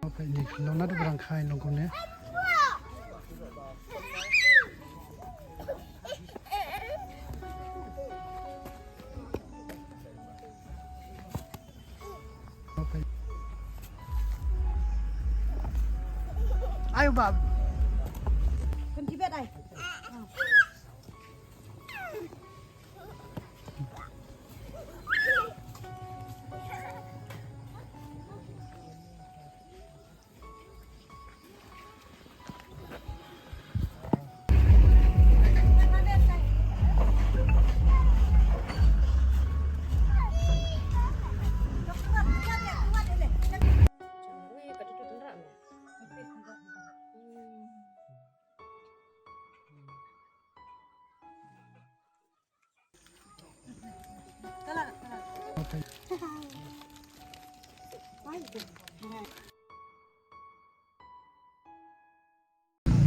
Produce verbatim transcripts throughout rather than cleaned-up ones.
Ni long na du brang khai long kumne. Ayo bab. Kan kibet ai.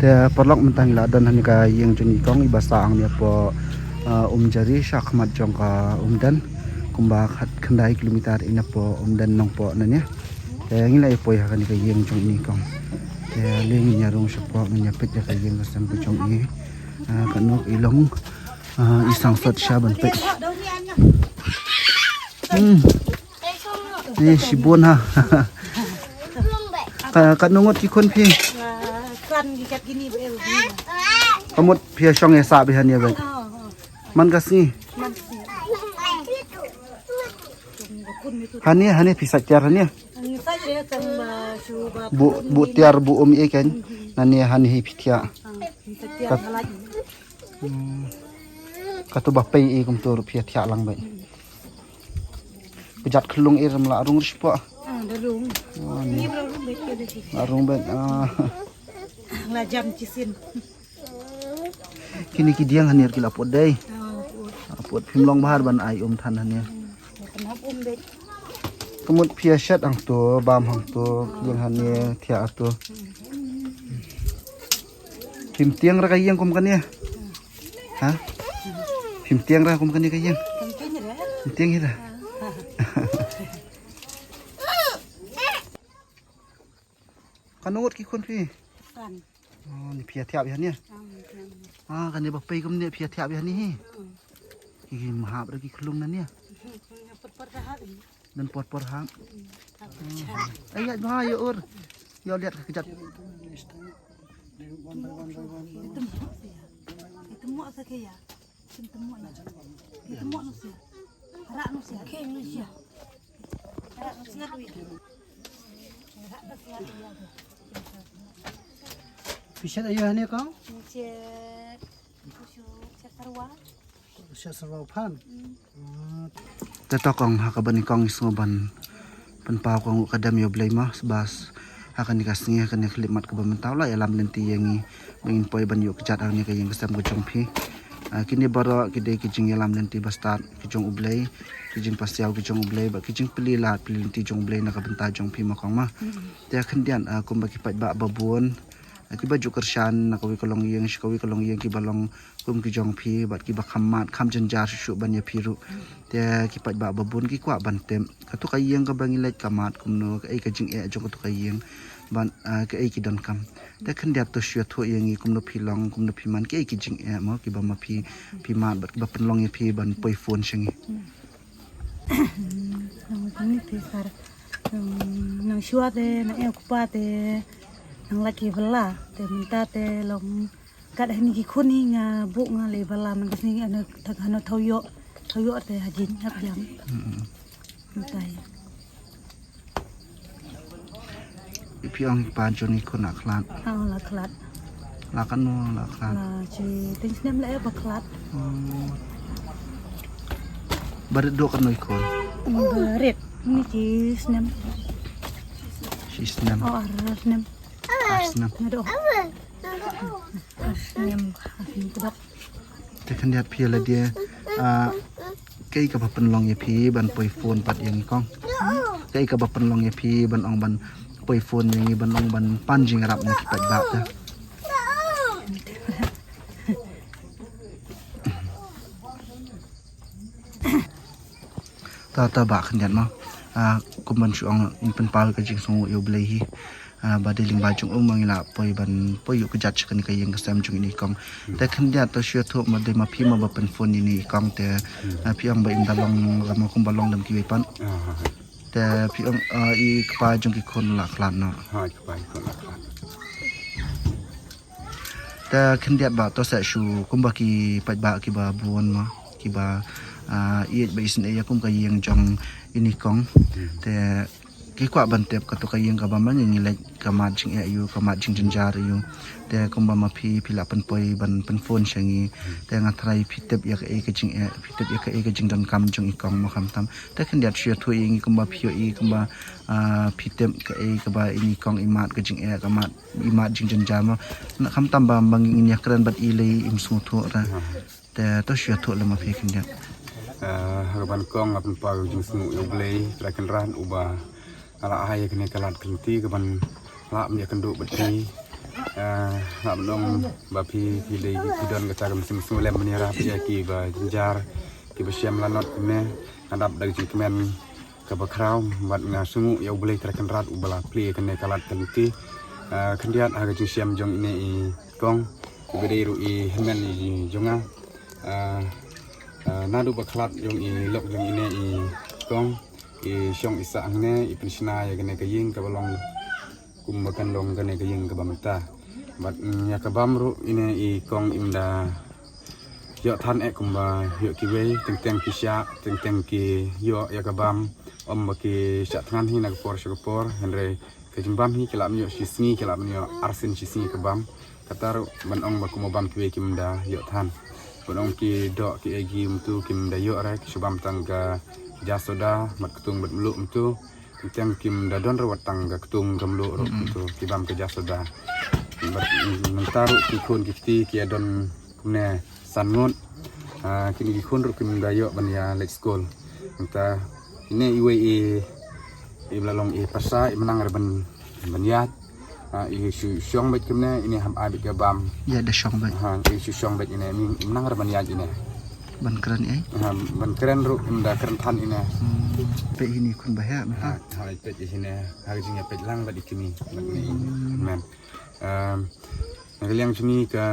Te paralok mynta ngi la don ha kane ka ïing jong i kong iba sah hangne hapoh, uh, Umjari sha khmat jong ka Umden. Kumba khat khyndai kilometer ina hapoh Umden Nongpoh nane. Te ngi la ïa poi ha kane ka ïing jong i kong. Te lei ngin ïa rung shapoh ngin ïa peit ïa ka ïing ka sem ka jong i. Ah, ka nok i long. Ah, i sang sot sha ban peit. Hmm. Ni shibun ha. Ka, katno ngut ki khun phi? Klan ki kat kini ba el. Ka mut phi shong ïa sah beit hangne beit. Man ka sngi. Hangne, hangne phi sah tiar hangne. Bu, bu tiar bu um ïa kan. Hangne, hangne hi phi thiah. Hmm. Katu ba pei i kumtu ruh phi thiah lang beit. Pjat khlung i ram la rung rish pok. Ah, da rung. Oh, ni. Ni ba rung beit ke de. La rung beit. Ah. La jam chisin. Kini ki diang hangne ki la put dei. Ah, put. La put phim long bha ban ai um than hangne. Hmm. Ka mut phi ïa shet hangto, bam hangto, ïing hangne thiah hangto. Phim tieng re ka ïing kum kane. Ha? Phim tieng re kum kane ka ïing. Phim tieng re. Katno ngut ki khun phi? Khat. Oh, ni phi ïa thiah beit hangne. Ah, kane ba pei kumne phi ïa thiah beit hangne hi. Ki mahap re ki khlung nane. Don por por hap. Ai ïa ba ïa ur. Ïa liat ka kjat. Ito mo sa kaya. Ito mo na. Ito mo no siya. Hara no siya. Kaya no siya. Hara no siya. Pisa ayo hane kong? Pisa. Pisa sarwa. Pisa sarwa phan. Te to kong ha kaba nyngkong ngi sngewbha ban pynpaw kong u ka dem ïa u Blei ma bas ha kane ka sngi ha kane ka khyllipmat kaba mynta u la ïalam lynti ïa ngi ba ngin poi ban ïuh kjat ha kane ka ïing ka sem ka jong phi. Ah, kine baroh ki dei ki jingïalam lynti ba stad ki jong u Blei, ki jingpasiaw ki jong u Blei bad ki jingplie lad plie lynti jong u Blei na ka bynta jong phi ma kong ma. Te khyndiat, ah, kumba ki paidbah ba bun, ah, kiba ju kyrshan na kawei ka longïing sha kawei ka longïing kiba long kum ki jong phi bad kiba kham mad kham jynjar shuh shuh ban ïa phi ruh. Te ki paidbah ba bun ki kwah ban tip katu ka ïing kaba ngi leit ka mad kumno, kaei ka jingeh jong katu ka ïing bad, ah, kaei ki donkam. Te khyndiat to shu ïathuh ïa ngi kumno phi long kumno phi man, kaei ki jingeh mo kiba ma phi, phi mad bad kiba pynlong ïa phi ban poi phone sha ngi. Nang kani phi sar. Nang shuwa te nang eh kupa te nang laki bela te mynta te long Kat hynne ki khun hi nga buh nga leh bala man ka sngi ano thak ano thaw ïoh, thaw ïoh te ha jin hap jam. Mynta hi. Phi ong hi pa jong i khun la khlad. Ha la khlad. La katno la khlad. La shi teng snem la eh ba khlad. Ba rit dok katno i khun. Ba rit ni shi snem. Shi snem. Oh, ar snem. Ar snem. Nadok. Ar snem, ar snem kdok. Te khyndiat phi la dia, ah, kaei kaba pynlong ïa phi ban poi phone pat ïa ngi kong. Kaei kaba pynlong ïa phi ban ong ban poi phone ïa ngi ban ong ban pan jingïarap na ki paidbah te. Ta ta ba khyndiat mo. Ah, kum ban shu ong ngi pynpaw ka jingsngew ïa U Blei hi. Ah, ba dei lyngba jong u ma ngi la poi ban poi ïuh kjat sha kane ka ïing ka sem jong ine i kong. Te khyndiat to shu ïathuh ma dei ma phi ma ba pynphone ïa ine i kong te, ah, phi ong ba im da long lama kum ba long lem kiwei pat. Te phi ong, ah, i kpa jong ki khun la khlad noh. Ha, i kpa i khun la khlad. Te khyndiat ba to sa shu kumba ki paidbah kiba bun ma kiba, ah, ïeit ba isynei ïa kum ka ïing jong ine i kong. Te ki kwah ban tip kato ka ïing kaba ma ngi ngi leit ka mat jingeh ïa u, ka mat jingjynjar ïa u. Te kumba ma phi phi la pynpoi ban pynphone sha ngi. Te nga tharai phi tip ïa kaei ka jingeh, phi tip ïa kaei ka jingdonkam jong i kong mo khamtam. Te khyndiat shu ïathuh ïa ngi kumba phi ïohi kumba, ah, phi tip kaei kaba ine i kong i mad ka jingeh, ka mad i mad jingjynjar mo. Na khamtam ba ma ngi ngin ïakren bad i lei im sngewthuh ra. Te to shu ïathuh lem ma phi khyndiat. Ah, ha kaba nyngkong nga pynpaw jingsngew ïa U Blei Trai Kynrad uba la ai ïa kane ka lad ka lynti kaban lah ban ïakynduh bad phi. Ah, lah ban ong ba phi phi dei phi don kata ka mynsiem sngewlem ban ïarap ïa kiba jynjar kiba shem lanot kumne. Nga dap da ka jingkmen kaba khraw bad nga sngew ïa U Blei Trai Kynrad uba la plie kane ka lad ka lynti. Ah, khyndiat ha ka jingshem jong ine i kong iba dei ruh i hynmen i jong nga. Ah, ah, naduh ba khlad jong i lok jong ine i kong i shong i sah hangne i pynshna ïa kane ka ïing kaba long kumba kan long kane ka ïing kaba mynta. Bad, mm, ïa ka bam ruh ine i kong im da ïoh than eh kumba ïoh kiwei, teng teng ki shah, teng teng ki ïoh ïa ka bam, ym ba ki shah thngan hi na ka por sha ka por, hynrei ka jingbam hi ki lah ban ïoh shi sngi, ki lah ban ïoh arsien shi sngi ka bam. Kata ruh ban ong ba kumba bam kiwei kim da ïoh than. Ban ong ki doh ki ei ki mynta kim da ïoh re, ki shu bam tang ka ja soda, bad ktung bad mluh mynta. Teng teng kim da don ruh wat tang ka ktung ka mluh ruh mynta ki bam ka ja soda. Bad mynta ruh ki khun ki kti ki ïa don kumne san ngut. Ah, kine ki khun ruh kim da ïoh ban ïa leit skul. Mynta ine iwei i, i ba la long i pyrsa i mnang re ban, ban ïaid. Ah, i shu shong beit kumne, ine hap ai beit ka bam. Ïa da shong beit. Ha, i shu shong beit ine, i mnang re ban ïaid ine. Ban kren ei? Ha, ban kren ruh im da kren than ine. Hmm. Peit ine i khun ba heh mynta. Ha, ha, peit ine. Ha ka jingïapeit lang bad i kmie. Bad ine i men. Ehm, na ka liang jong ngi ka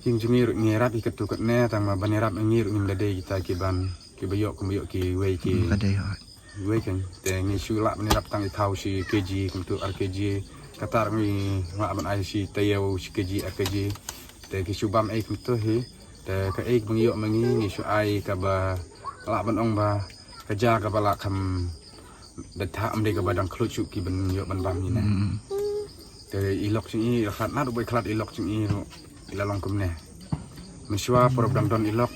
ïing jong ngi ruh ngi ïarap hi katto katne, tang ma ban ïarap ngi ruh ngim da dei kita ki ban, kiba ïoh kumba ïoh kiwei ki. Ka dei hooid. Wei kan, te ngi shu lah ban ïarap tang i thaw shi kg, kumtu ar kg. Kata ruh ngi lah ban ai shi taïew shi kg, ar kg. Te ki shu bam ei kumtu hi. Te kaei ba ngi ïoh ma ngi, ngi shu ai kaba lah ban ong ba ka ja kaba lah kham da thah, ym dei kaba dang khluit shuh ki ban ïoh ban bam ngi ne. Hmm. Te i lok jong i, i la khlad, naduh ba i khlad i lok jong i ruh i la long kumne. Mynshuwa por ba dang don i lok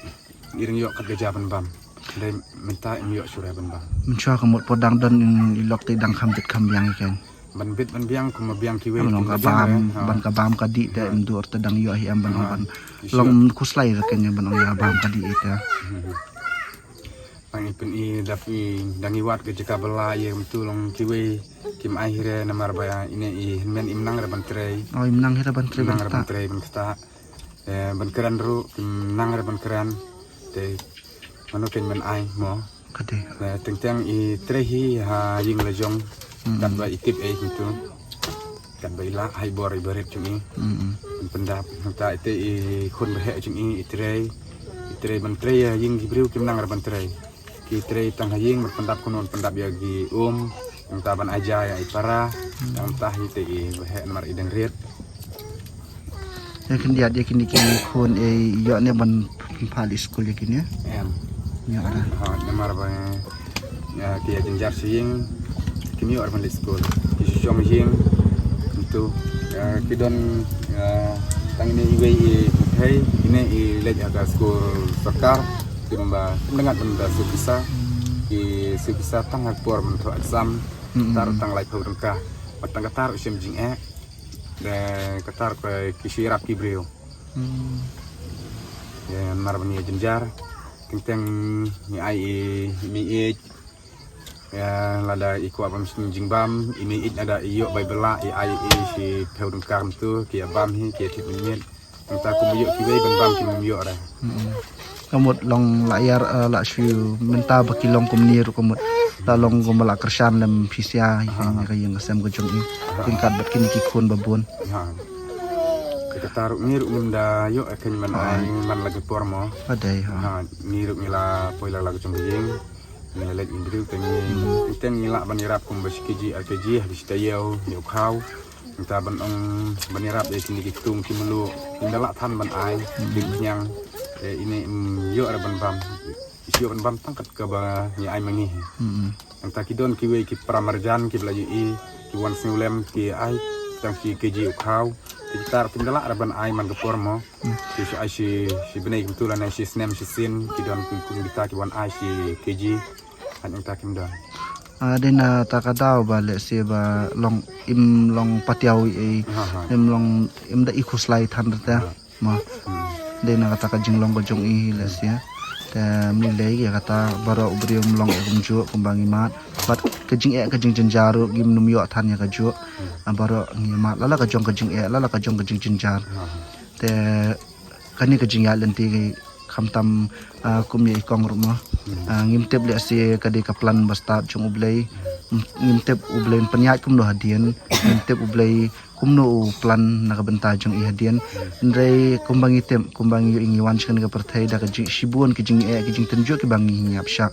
i dang ïoh kat ka ja ban bam. Hynrei mynta im ïoh shuh re ban bam. Mynshuwa ka mut por dang don i lok te dang kham bit kham biang i keiñ. Ban bit ban biang kumba biang kiwei. Ban ong ka bam, ban ka bam ka dih te im dur te dang ïoh hi em ban ong ban. Long khuslai re keiñ ban ong ïa ka bam ka dih i te. Tang i pyn-i da pyn-i dang i wad ka jaka ba la ïa kumtu long kiwei kim ai hi re namar ba ine i hynmen im nang re ban trei. Oh, im nang hi re ban trei ban ktah. Im nang re ban trei ban ktah. Eh, ban kren ruh im nang re ban kren. Te mano ken ban ai mo. Ka dei. Eh, teng teng i trei hi ha ïing la jong. Katba i tip ei kumtu. Katba i lah ha i bor i barit jong i. Ban pyndap. Nangta ite i khun ba heh jong i, i trei. I trei ban trei ïa ïing ki briew kim nang re ban trei. Ki trei tang ha ïing ban pyndap kumno, ban pyndap ïa ki um. Nangta ban ai ja ïa i para. Nangta hi te i ba heh namar i dang rit. Ïa khyndiat ïa kine ki khun ei ïoh ne ban pynphah leit skul ïa kine? Em. Ïoh re. Ha, namar ba, eh, ki ïa jynjar sha ïing, kim ïoh re ban leit skul. Ki shu shong ïing, kumtu, eh, ki don, eh, tang ine iwei i pynthei, ine i leit ha ka skul sorkar, kim ba, kim da ngat ban da siew pisa, ki siew pisa tang ha ka por ban thoh exam, tar tang laiphew tyngka, bad tang kata ruh shim jingeh, eh, kata ruh ki shu ïarap ki briew. Hmm. Ïa, namar ba ngi ïa jynjar. Teng teng ngi ai i, i meiieit. Ïa, lada i kwah bam shi jingbam, i meiieit lada i ïoh bai bylla, i ai i shiphew tyngka kumtu, ki ïa bam hi, ki ïa thied mynmiet. Nangta kum ïoh kiwei ban bam kim ïoh re. Hmm. Ka mut long la ïar, eh, la shu mynta ba ki long kumne ruh ka mut. Ta long kumba la kyrshan lem phi sha ïa ka ïing ka sem ka jong i. Ryngkat bad kine ki khun ba bun. Ha. Te kata ruh ngi ruh ngim da ïoh ïa ka jingman ai man la ki por mo. Ba dei ha. Ha, ngi ruh ngi la poi la la ka jong ka ïing. Ngi la leit ngi briew te ngi te ngi lah ban ïarap kumba shi kg ar kg ha shi taïew ïa u khaw. Ngi ta ban ong ban ïarap ïa kine ki ktung ki mluh. Ngi da lah than ban ai. Ki khñiang. Te ine ym ïoh ra ban bam. Shu ban bam tang kat kaba ngi ai ma ngi. Nangta ki don kiwei ki para marjan kiba la ïohi ki wan sngewlem ki ai tang shi kg u khaw. Te kita ruh kim da lah ra ban ai man ka por mo. Ki shu ai shi shi bnai kumtu lane shi snem shi sien ki don ki kum kita ki wan ai shi kg. Hynrei nangta kim don. Ah, dei na ta ka daw ba lehse ba long im long patiaw i ei. Ha, ha. Im long im da i khuslai than rta. Mo. Dei na kata ka jinglong ka jong i hi lehse. Te ym lei ïa kata baroh u briew ym long ïa kumjuh kumba ngi mad. Bad ka jingeh ka jingjynjar ruh ngim nym ïoh than ïa kajuh. Ah, baroh ngi mad la la ka jong ka jingeh la la ka jong ka jingjynjar. Te kane ka jingïaid lynti khamtam, ah, kum ïa i kong ruh mo. Ah, ngim tip lehse ka dei ka plan ba stad jong U Blei. Ngim tip U Blei un pynïaid kumno hadien. Ngim tip U Blei kumno u plan na ka bynta jong i hadien. Hynrei kumba ngi tip kumba ngi ïohi ngi wan sha kane ka pyrthei da ka jing shibun ki jingeh ki jingtynjuh kiba ngi ïap shah.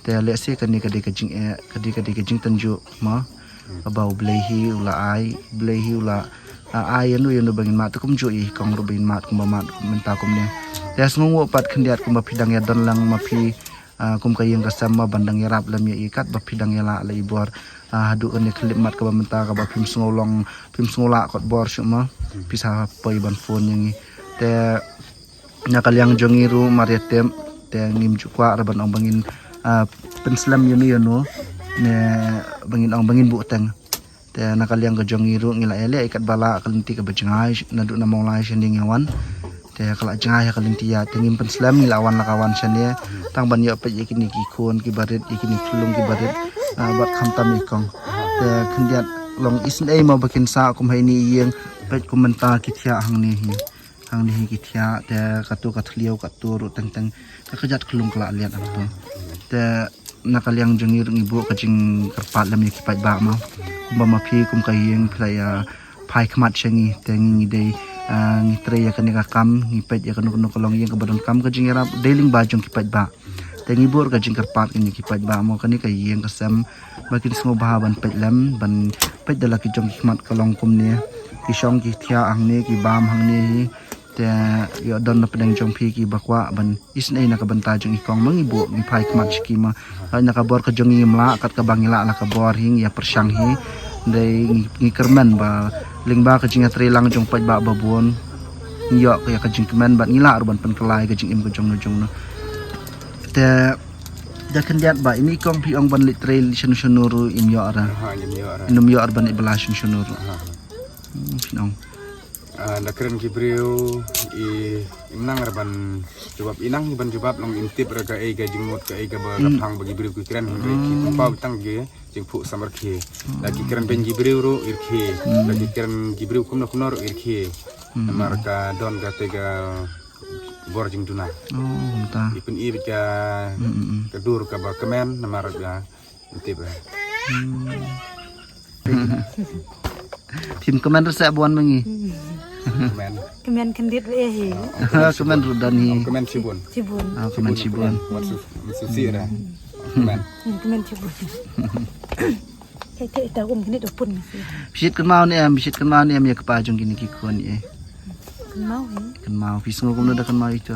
Te lehse kane ka dei ka jingeh ka dei ka dei ka jingtynjuh mo. Kaba U Blei hi u la ai, U Blei hi u la, ah, ai ïa no ïa no ba ngin mad te kumjuh i kong ruh ba ngin mad kumba mad mynta kumne. Te sngewnguh pat khyndiat kumba phi dang ïa don lang ma phi, ah, kum ka ïing ka sem ma ban dang ïarap lem ïa i kat ba phi dang ïa lah la i bor. Ah, haduh kane ka khyllipmat kaba mynta kaba phim sngew long phim sngew lah kot bor shuh ma. Phi sa poi ban phone ïa ngi. Te na ka liang jong ngi ruh mar ïa tip te ngim ju kwah ra ban ong ba ngin, ah, pynslem ïa no ïa no ne ba ngin ong ba ngin buh teng. Te na ka liang ka jong ngi ruh ngi la ïaleh ïa kat ba lah ka lynti kaba jngai naduh na Mawlai shane ngi wan. Te ka la jngai ha ka lynti ïa te ngim pynslem ngi la wan la ka wan shane tang ban ïoh peit ïa kine ki khun kiba rit ïa kine ki khyllung kiba rit, ah, bad khamtam i kong. Te khyndiat long isynei mo ba kin sah kum ha ine i ïing peit kum mynta ki thiah hangne hi. Hangne hi ki thiah te katu ka thliew katu ruh teng teng ka kjat khyllung ka la liat hangtu. Te na ka liang jong ngi ruh ngi buh ka jingkyrpad lem ïa ki paidbah mo. Kumba ma phi kum ka ïing phi la ïa phai khmat sha ngi te ngi ngi dei, ah, ngi trei ïa kane ka kam ngi peit ïa kano kano ka longïing kaba donkam ka jingïarap dei lyngba jong ki paidbah. Te ngi buh ka jingkyrpad kane ki paidbah mo kane ka ïing ka sem ba kin sngewbha ban peit lem ban peit da la ki jong ki khmat ka long kumne ki shong ki thiah hangne ki bam hangne hi. Te ïoh don na pdeng jong phi kiba kwah ban isynei na ka bynta jong i kong ma ngi buh ngi phai khmat sha ki ma. Hynrei na ka bor ka jong ngi ngim lah kat kaba ngi lah la ka bor hi ngi ïa pyrshang hi. Hynrei ngi, ngi kyrmen ba lyngba ka jingïatreilang jong paidbah ba bun ngi ïoh ka ïa ka jingkmen bad ngi lah ruh ban pynkylla ïa ka jingim ka jong no jong no. Te da khyndiat ba ine i kong phi ong ban leit trei shano shano ruh im ïoh ra. Ha, im ïoh ra. Im ïoh ra ban leit bylla shano shano ruh. Ha. Hmm, phi ong. Ah, da kren ki briew i nang ra ban jubab i nang ban jubab long im tip ra ka ei ka jingmut ka ei kaba ka phang ba ki briew ki kren hynrei ki pynpaw tang ki jingphuh samar ki. Da ki kren ben ki briew ruh ir ki. Da ki kren ki briew kumno kumno ruh ir ki. Namar ka don ka te ka bor jingduna. Oh, mynta. I pyn i ka ka dur kaba kmen namar ka Tip eh. Phim kmen ruh sa buan ma ngi. Kmen. Kmen khyndiat ruh eh hi. Kmen ruh don hi. Kmen shibun. Shibun. Ah, kmen shibun. Wan su wan su si ra. Kmen. Hmm, kmen shibun. Te te ta um khyndiat ruh pun. Bishit kynmaw ne em, bishit kynmaw ne em ïa kpa jong kine ki khun eh. Kynmaw hi. Kynmaw phi sngew kumno da kynmaw ito.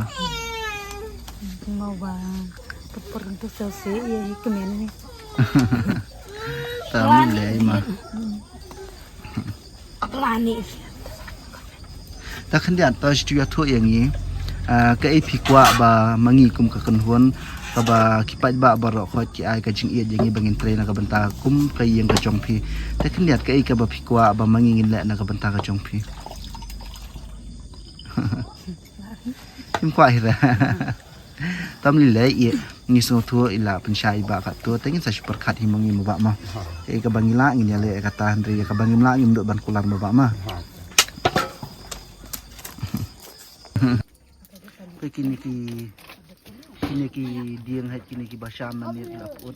Kynmaw ba. Ka por tu sa se ïa hi kmen ni. Tam lei ma. Aplani. Ta khyndiat to shu ïathuh ïa ngi. Ah, kaei phi kwah ba ma ngi kum ka kynhun kaba ki paidbah baroh khoit ki ai ka jingïeit ïa ngi ba ngin trei na ka bynta kum ka ïing ka jong phi. Ta khyndiat kaei kaba phi kwah ba ma ngi ngin leh na ka bynta ka jong phi. Phim kwah hi re. Tam lei lei ïa ngi sngewthuh i la pynshai i bah katto te ngin sa shu pyrkhat hi ma ngi mo bah ma. Ïa kaba ngi lah ngin ïaleh ïa kata hynrei ïa kaba ngim lah ngim duh ban kular mo bah ma. Te kine ki kine ki dieng hait kine ki bashan na miet la put.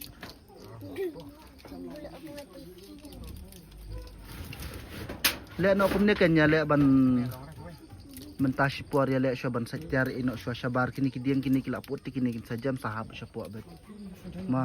Leh noh kumne kan ïaleh ban mynta shipor ïaleh shuwa ban sait tiar ïa noh shuwa shabar kine ki dieng kine ki la put te kine kin sa jem sa hap shapoh bad. Ma.